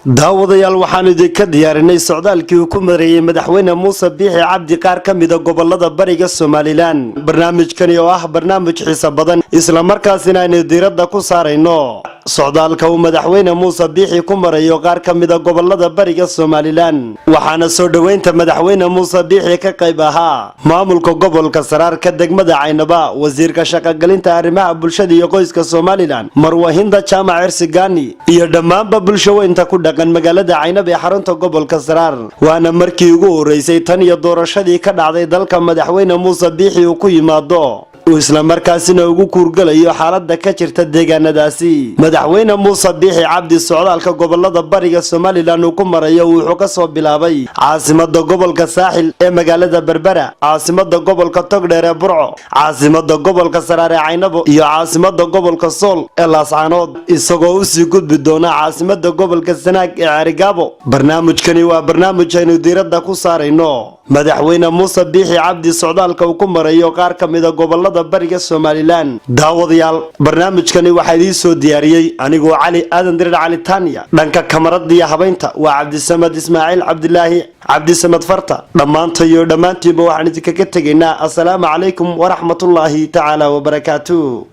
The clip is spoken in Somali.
Daawadayaal, waxaan idinka diyaarinay socdaalkii uu ku mareeyey Madaxweyne Muuse Biixi Cabdi qaar ka mida gobolada bariga Somaliland. Barnaamijkani oo ah barnaamij xiiso badan, islamarkaasina aynu diiradda ku saarayno socdaalka uu Madaxweyne Muuse Biixi ku marayo qaar ka mida gobolada bariga Somaliland. Waxaana soo dhoweynta Madaxweyne Muuse Biixi ka qayb ahaa maamulka gobolka Saraarka, degmada Caynaba, wasiirka shaqogelinta, arrimaha bulshada iyo qoyska Somaliland, Marwa Hinda Jaamac Ersigani, iyo dhammaanba bulshaweynta ku dhaqan magaalada Caynab ee xarunta gobolka Saraar. Waana markii ugu horeysay tan iyo doorashadii ka dhacday dalka Madaxweyne Muuse Biixi uu ku yimaado uu islamarkaasina ugu kuurgalayo xaalada ka jirta deegaanadaasi. Madaxweyne Muuse Biixi Cabdi socdaalka gobolada bariga Somaliland uu ku marayo wuxuu kasoo bilaabay caasimada gobolka Saaxil ee magaalada Berbera, caasimada gobolka Togdheer ee Burco, caasimada gobolka Saraar ee Caynabo iyo caasimada gobolka Sool ee Laascaanood, isagoo usii gudbi doona caasimada gobolka Sanaag ee Ceerigaabo. Barnaamijkani waa barnaamij aynu diiradda ku saarayno Madaxweyne Muuse Biixi Cabdi socdaalka uu ku marayo qaar ka mida gobolada bariga Somaliland. Daawadayaal, barnaamijkani waxaa idiin soo diyaariyey anigoo Cali Aadan Dirir, Cali Tanya. Dhanka kamarada iyo habaynta waa Cabdisamad Ismaaciil Cabdilaahi, Cabdisamad Farta. Dhammaantayo dhammaantiinba waxaan idinkaga tegaynaa: assalaamu calaykum waraxmatullaahi tacaala wabarakaatu.